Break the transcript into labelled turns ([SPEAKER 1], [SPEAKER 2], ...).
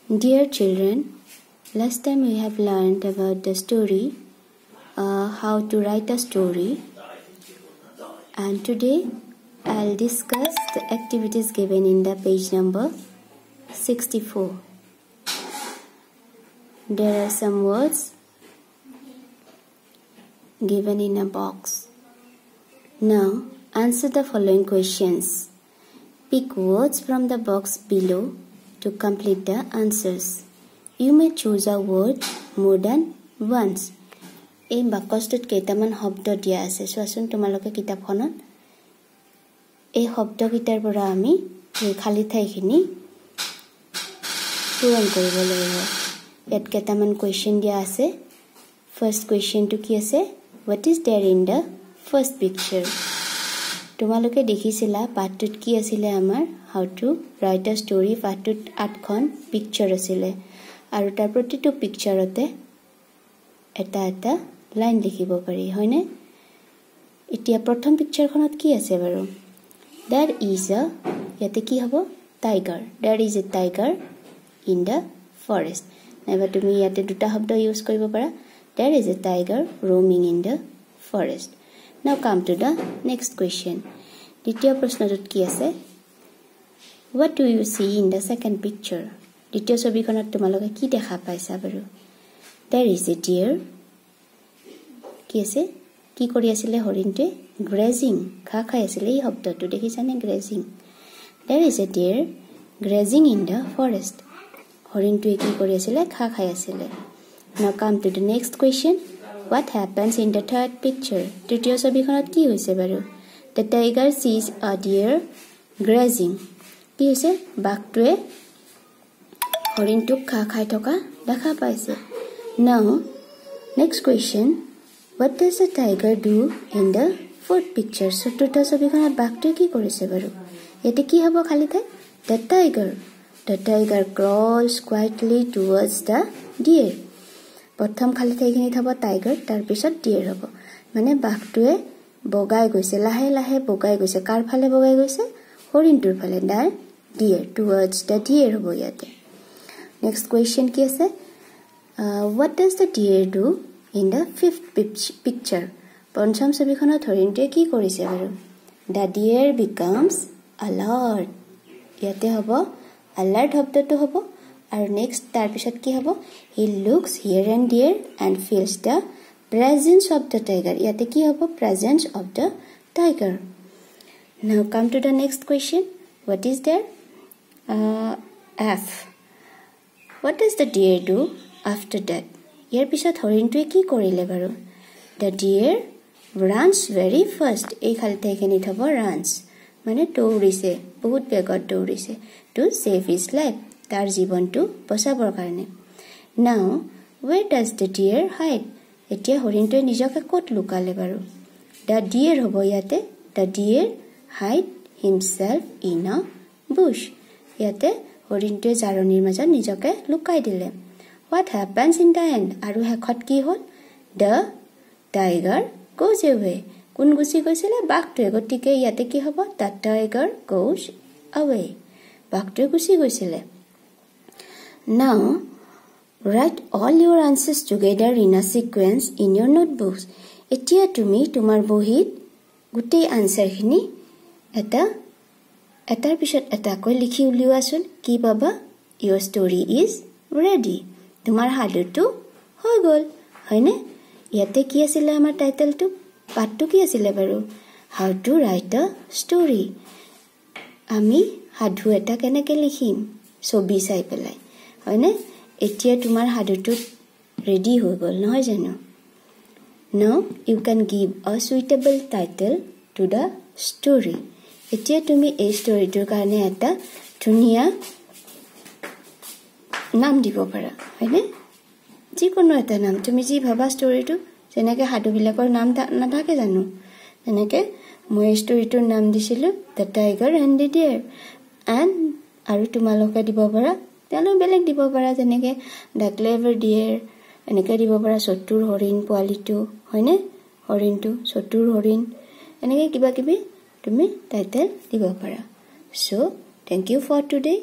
[SPEAKER 1] Dear children, last time we have learned about the story, how to write a story, and today I'll discuss the activities given in the page number 64. There are some words given in a box. Now answer the following questions. Pick words from the box below to complete the answers. You may choose a word more than once. এই বাকচটোত কেইটামান শব্দ দিয়া আছে, চোৱাচোন তোমালোকে কিতাপখনত। এই শব্দকেইটাৰ পৰা আমি এই খালী ঠাইখিনি পূৰণ কৰিব লাগিব। ইয়াত কেইটামান কুৱেশ্যন দিয়া আছে। ফাৰ্ষ্ট কুৱেশ্যনটো কি আছে? What is there in the first picture? তোমালোকে দেখিছিলা পাঠটোত কি আছিলে আমাৰ? How to write a story পাঠটোত 8খন পিকচাৰ আছিলে আৰু তাৰ প্ৰতিটো পিকচাৰতে এটা এটা লাইন লিখিব পাৰি, হয়নে? এতিয়া প্ৰথম পিকচাৰখনত কি আছে বাৰু? There is a, ইয়াতে কি হ'ব? Tiger. There is a tiger in the forest. নাইবা তুমি ইয়াতে দুটা শব্দ ইউজ কৰিব পাৰা, there is a tiger roaming in the forest. Now come to the next question. দ্বিতীয় প্ৰশ্নটোত কি আছে? What do you see in the second picture? দ্বিতীয় ছবিখনত তোমালোকে কি দেখা পাইছা বাৰু? There is a deer. কি আছে? কি কৰি আছিলে হৰিণটোৱে? গ্ৰেজিং, ঘাঁহ খাই আছিলে। এই শব্দটো দেখিছানে? Grazing. There is a deer grazing in the forest. হৰিণটোৱে কি কৰি আছিলে? ঘাঁহ খাই আছিলে। Now come to the next question. What happens in the third picture? তৃতীয় ছবিখনত কি হৈছে বাৰু? The tiger sees a deer grazing. কি হৈছে? বাঘটোৱে হৰিণটোক ঘাঁহ খাই থকা দেখা পাইছে। Now next question. What does the tiger do in the fourth picture? চতুৰ্থ ছবিখনত বাঘটোৱে কি কৰিছে বাৰু? ইয়াতে কি হ'ব খালী ঠাই? The tiger crawls quietly towards the deer. প্ৰথম খালী ঠাইখিনিত হ'ব টাইগাৰ, তাৰপিছত ডিয়েৰ হ'ব। মানে বাঘটোৱে বগাই গৈছে, লাহে লাহে বগাই গৈছে। কাৰ ফালে বগাই গৈছে? হৰিণটোৰ ফালে। The deer, towards the deer হ'ব ইয়াতে। নেক্সট কুৱেশ্যন কি আছে? What does the deer do in the fifth picture? পঞ্চম ছবিখনত হৰিণটোৱে কি কৰিছে বাৰু? The deer becomes alert. ইয়াতে হ'ব আলাৰ্ট শব্দটো হ'ব আৰু নেক্সট তাৰপিছত কি হ'ব? He looks here and there and feels the presence of the tiger. ইয়াতে কি হ'ব? Presence of the tiger. Now come to the next question. What is there? F. What does the deer do after that? ইয়াৰ পিছত হৰিণটোৱে কি কৰিলে বাৰু? The deer runs very fast. এই খালী ঠাইখিনিত হ'ব ৰানছ, মানে দৌৰিছে, বহুত বেগত দৌৰিছে, to save his life, তাৰ জীৱনটো বচাবৰ কাৰণে। Now where does the deer hide? এতিয়া হৰিণটোৱে নিজকে ক'ত লুকালে বাৰু? The deer হ'ব ইয়াতে। The deer hide himself in a bush. ইয়াতে হৰিণটোৱে জাৰণিৰ মাজত নিজকে লুকাই দিলে। What happens in the end? আৰু শেষত কি হ'ল? The tiger goes away. কোন গুচি গৈছিলে? বাঘটোৱে। গতিকে ইয়াতে কি হ'ব? The tiger goes away. বাঘটোৱে গুচি গৈছিলে। Now write all your answers together in a sequence in your notebooks. এতিয়া তুমি তোমাৰ বহীত গোটেই আনচাৰখিনি এটা এটাৰ পিছত এটাকৈ লিখি উলিওৱাচোন। কি পাবা? Your story is ready. তোমাৰ সাধুটো হৈ গ'ল, হয়নে? ইয়াতে কি আছিলে আমাৰ টাইটেলটো? পাঠটো কি আছিলে বাৰু? How to write a story. আমি সাধু এটা কেনেকৈ লিখিম ছবি চাই পেলাই, হয়নে? এতিয়া তোমাৰ সাধুটো ৰেডি হৈ গ'ল, নহয় জানো? Now you can give a suitable title to the story. এতিয়া তুমি এই ষ্টৰিটোৰ কাৰণে এটা ধুনীয়া নাম দিব পাৰা, হয়নে? যিকোনো এটা নাম তুমি যি ভাবা ষ্টৰিটো, যেনেকৈ সাধুবিলাকৰ নাম নাথাকে জানো? তেনেকৈ মই এই ষ্টৰিটোৰ নাম দিছিলোঁ The Tiger and the Deer. And আৰু তোমালোকে দিব পাৰা, তেওঁলোকে বেলেগ দিব পাৰা, যেনেকৈ the clever ডিয়েৰ, এনেকৈ দিব পাৰা, চতুৰ হৰিণ পোৱালিটো, হয়নে? হৰিণটো, চতুৰ হৰিণ, এনেকৈ কিবা কিবি তুমি টাইটেল দিব পাৰা। So thank you for today.